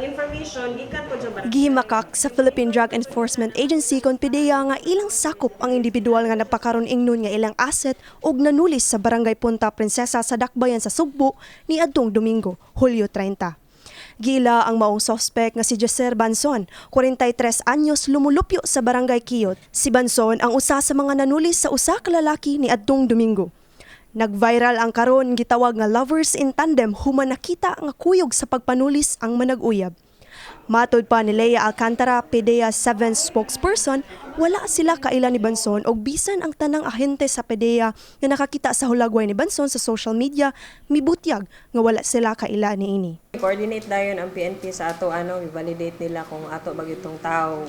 Information gikan po sa barangay. Gihimakak sa Philippine Drug Enforcement Agency kon PDEA nga ilang sakop ang individual nga napakaron ingnon nga ilang asset og nanulis sa Barangay Punta Princesa sa Dakbayan sa Sugbo niadtong Domingo, Hulyo 30. Giila ang maong suspect nga si Jesser Banson, 43 anyos, lumulupyo sa Barangay Kiyot. Si Banson ang usa sa mga nanulis sa usa ka lalaki niadtong Domingo. Nag-viral ang karon gitawag nga lovers in tandem human nakita nga kuyog sa pagpanulis ang manag-uyab. Matod pa ni Lea Alcantara, PDEA 7 spokesperson, wala sila kaila ni Banson og bisan ang tanang ahente sa PDEA nga nakakita sa hulagway ni Banson sa social media, mibutyag nga wala sila kaila niini. Coordinate dayon ang PNP sa ato ano, i-validate nila kung ato ba gyud tao.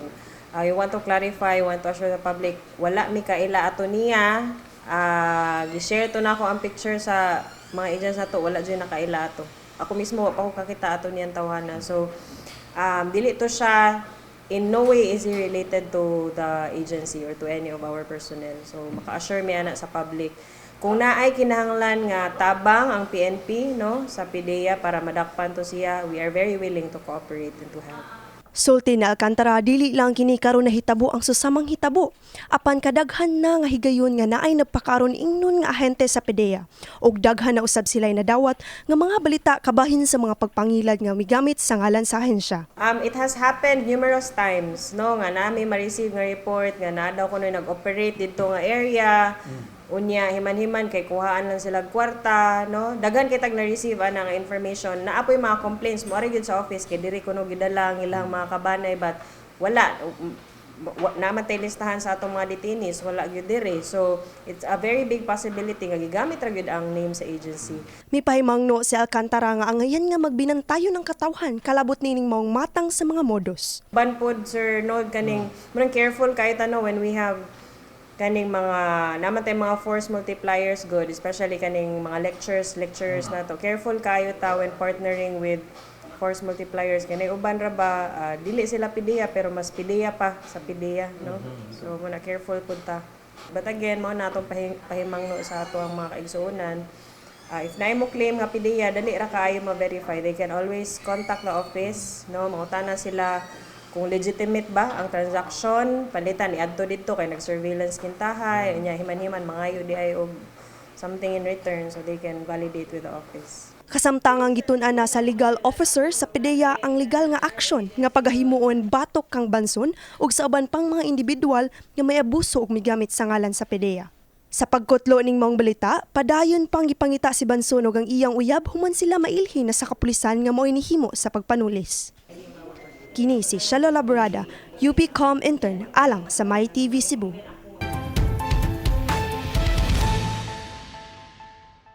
We want to clarify, want to assure the public, wala mi kaila ato niya. Gi-share to nako ang picture sa mga agents nato, wala jud nakaila ato. Ako mismo wa pa ko kakita ato niyang tawhana. So dili to siya, in no way is he related to the agency or to any of our personnel. So maka-assure mi ana sa public. Kung naay kinahanglan nga tabang ang PNP, no, sa PDEA para madakpan to siya, we are very willing to cooperate and to help. Sulti ni Alcantara, dili lang kini karon nahitabo ang susamang hitabo. Apan kadaghan na nga higayon nga naay nagpakaron ingnon nga ahente sa PDEA. Og daghan na usab sila nadawat nga mga balita kabahin sa mga pagpangilad nga migamit sa ngalan sa ahensya. It has happened numerous times, no, nga nami ma-receive nga report nga naa daw kuno nag-operate didto nga area. Unya himan-himan kay kuhaan lang sila kwarta, no? Daghan kitag na-receive ana nga information. Naa poy mga complaints mo gyud sa office kay diri kuno gidala ang ilang mga kabanay, but wala naman tay listahan sa atong mga detainees, wala gyud diri. So it's a very big possibility nga gigamit ra gyud ang name sa agency. Mipahimangno si Alcantara nga angayan nga magbinantayo ng katawhan kalabot nining maong matang sa mga modus. Ban pod, sir, no, kaning murang careful kayo ta, no, when we have kaning mga naman tay mga force multipliers good, especially kaning mga lectures na to. Careful kayo ta when partnering with force multipliers kay uban ra ba, dili sila PDEA pero mas PDEA pa sa PDEA, no? So muna careful pud ta. But again, mao na atong pahimangno sa ato ang mga kaigsuonan. If naay mo claim nga PDEA, dali ra kaayo ma-verify. They can always contact the office, no? Mangutana sila kung legitimate ba ang transaction, palitan iadto didto kay nag-surveillance kintahay, unya himan-himan mangayo di ay og something in return so they can validate with the office. Kasamtangang gitun-an na sa legal officer sa PDEA ang legal nga aksyon nga pagahimuon batok kang Banson ug sa uban pang mga individual nga may abuso og migamit sa ngalan sa PDEA. Sa pagkutlo ning maong balita, padayon pang gipangita si Banson ug ang iyang uyab human sila mailhin na sa kapulisan nga mao'y nihimo sa pagpanulis. Kini si Shelo Laborada, UPCom intern alang sa MyTV Cebu.